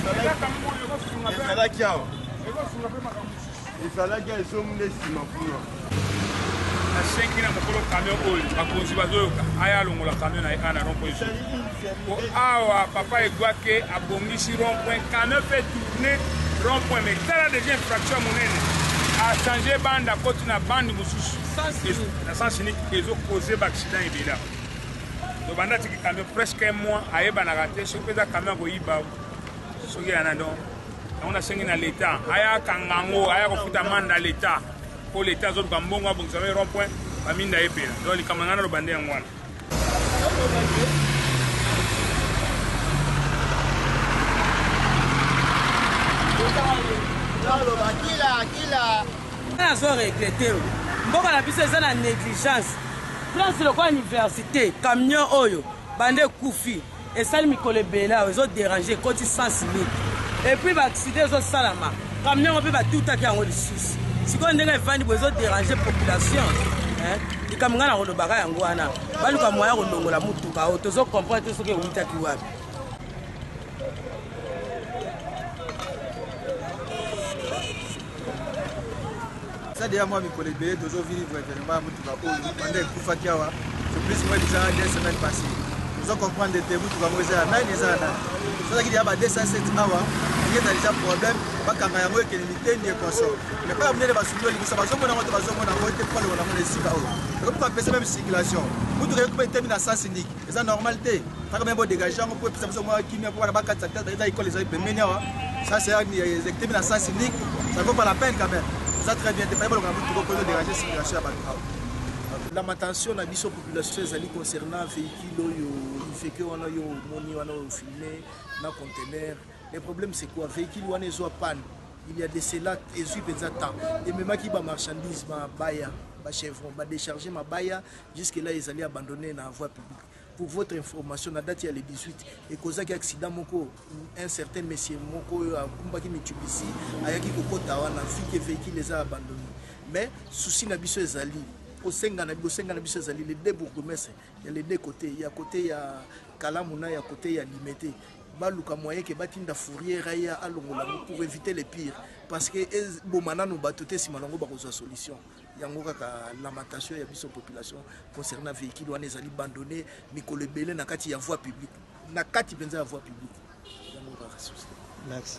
Ezalaki awa, ezalaki ezongi nde nsima kuna. Nasengi na mokolo camion oyo, bakonzi bazoyoka, aya alongola camion na ye ana rond point po awa papa Egwake abongisi rond point, camion fait tourner rond point, mais tala déjà infraction ya monene, achange bande, akoti na bande mosusu na sens unique, ezocause baaccident ebele. To banda tiki camion presque un mois, ayebanaka te soki eza camion akoyiba soki yana. Donc yango nasengi na l'État aya akanga yango, aya kofuta manda l'État, mpo l'État azoluka mbongo abongisa ba rond point, baminda epela. Donc likambo na ngai naloba nde yango wana. Nazo regretter, mboka na biso eza na négligence. Place lokola université, camion oyo bande ekufi, esali mikolo ebele awa, ezoderange, ekoti sens unique et puis baaccident ezosalama. Camion yango mpe batutaki yango lisusu. Sikoyo ndenge evandi boye, ezoderange population. Likambo ngai na kolobaka yango wana, baluka moya kolongola motuka oyo. Tozocomprendre te soki ewutaki wapi. Eza deya mwa mikolo ebele tozovivre événement ya motuka oyo banda ekufaki awa. C'est plus moins déjà 2 semaines passées. Tozo comprendre te motuka yango eza ya nani, eza ya nani. Tozalaki deya ba 207 awa, eza déjà problème. Bakanga yango, ekende mitendi, ekonsort, mais kaka monene basundoli biso. Bazomona yango te, bazomona yango te mpo longola yango na esika oyo ekomi kopesa même circulation. Motuka ekomi etemi na sens unique, eza normal te. Kaka même bodégage yango mpo epesa biso mwa kimia, mpo wana bakatisa te. Eza ekole ezali pembeni awa. Ça, c'est etemi na sens unique, ça vaut pas la peine quand même. Eza très bien te. Fallait balongola motuka mpo ezodérange circulation ya bato awa. Lamentation na biso population ezali concernant véhicule oyo Iveco wana oyo omoni wana, oyo filmé na conteneur. Le problème, c'est quoi? Véhicule wana ezwa panne il y a de cela, ezwi mpenza temps. Ememaki bamarchandise, mabaya, bachevron, badécharge mabaya. Jusque là ezali abandonné na voie publique. Pour votre information, na date ya le 18 ekozaki accident moko. Un certain monsieur moko oyo akumbaki Mitsubishi ayaki kokɔta wana, vu que véhicule eza abandonné. Mais souci na biso ezali kosenga na bosenga na biso ezali les deux bourgmestres ya les deux côtés, ya côté ya Kalamu na ya côté ya Limete, baluka moyen ke batinda fourrière aya alongola yango pour éviter le pire, parce que eboma nano bato te, nsima nango bakozwa solution. Yango kaka lamentation ya biso population concernant véhicule wana ezali abandonné mikolo ebele na kati ya voie publique, na kati mpenza ya voie publique. Yango kaka souci. Merci.